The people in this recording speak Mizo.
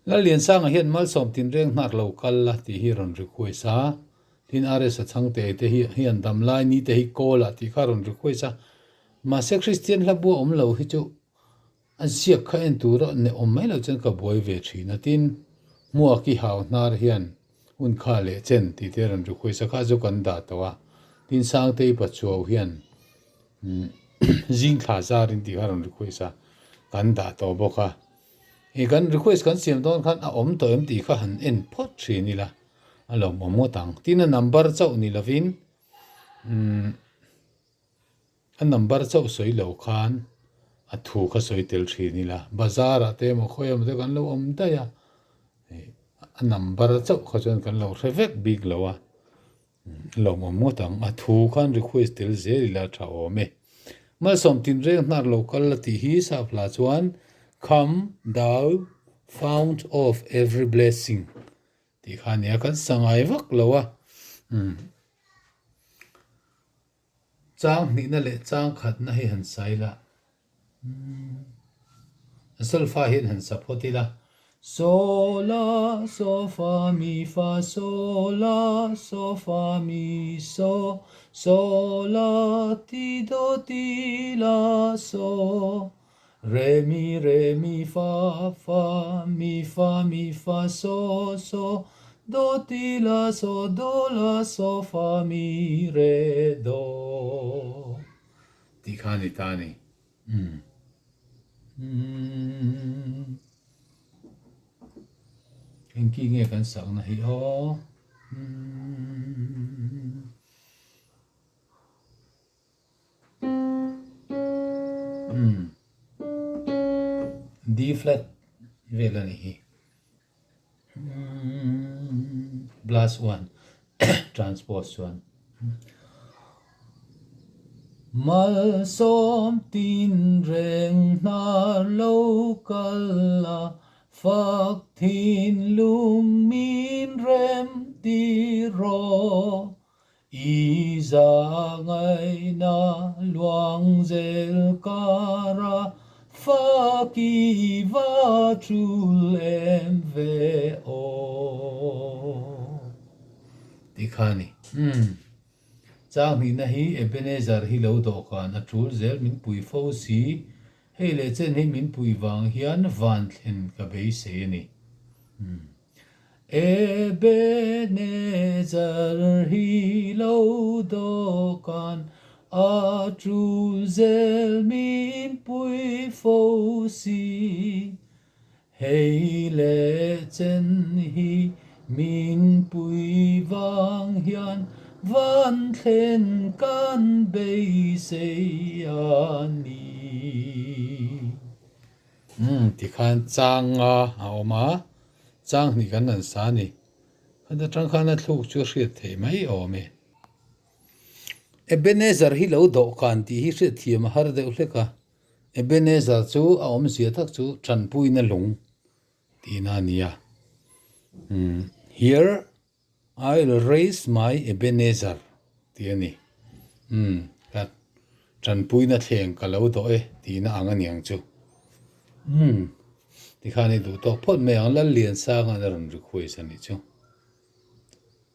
Lalliansanga hian Malsawm Tinreng hnar lo kal la tih hi rawn request a, tin RS a chhangte te hi hian damlai ni te hi call ah tih kha rawn request a, mahse Kristian hla bua awm lo hi chu a ziak kha en tur a ne awm mai lo chuan ka buai ve thin a, tin Hmuaki hau hnar hian hun kha leh chen tih te rawn request a kha chu kan dah tawh a, tin Sangtei Pachuau hian zing thla zarin tih kha rawn request a kan dah tawh bawk a. Ih kan request kan siam dawn khan a awm tawh em tih kha han en phawt thin ila a lawmawm ngawt ang. Tin a number chauh ni lovin umm a number chauh sawi lo khan a thu kha sawi tel thin ila bazar ah te emaw khawi emaw te kan lo awm daih a ih a number chauh kha chuan kan lo hre vek bik lo a a lawmawm ngawt ang. A thu khan request tel zel ila a tha awm e. Malsawm tinreng hnar lo kal la tih hi sap hla chuan Come thou fount of every blessing tih kha a nia, kan sa ngai vak lo a. Umm. Chang hnihna leh chang khatna hi han sa ila. A solfa hian han sa phawt ila. So la so fa mi fa so la so fa mi so so la ti do ti la so re mi re mi fa fa mi fa mi fa so so do ti la so do la so fa mi re do. Tih kha a ni ta a ni. Umm. Umm. Engki nge kan sakna hi aw. Umm. Umm. D flat vel a ni hi. Umm. Plus one transpose chuan. Malsawm tinreng hnar lo kal a, fak thinlung min rem tir rawh. I zahngaihna luang zel kara fak i va tul em ve aw. Tih kha a ni. Umm. Chang hnihna hi Ebenezer hi lo dawhkan a tul zel min pui fo si. Hei leh chen hi min pui vang hian van thlen ka beisei a ni. Umm. Ebenezer hi lo dawhkan a tul zel min pui fo si. Hei leh chen hi min pui vang hian van thlen kan beisei a ni. Umm tikhan chang a a awm a, chang hnih kan han sa a ni. Khata tang khan a thluk chu a hriat theih mai awm e. Ebenezer hi lo dawhkan tih hi hriatthiam a har deuh hlek a. Ebenezer chu a awmzia tak chu tanpuina lung tihna a ni a. Here I'll raise my Ebenezer tih a ni. Umm, ka tanpuina thleng ka lo dawh e tihna ang a niang chu. Umm, tikhan i duh tawk phawt mai ang, Lalliansanga a rawn request a nih chu.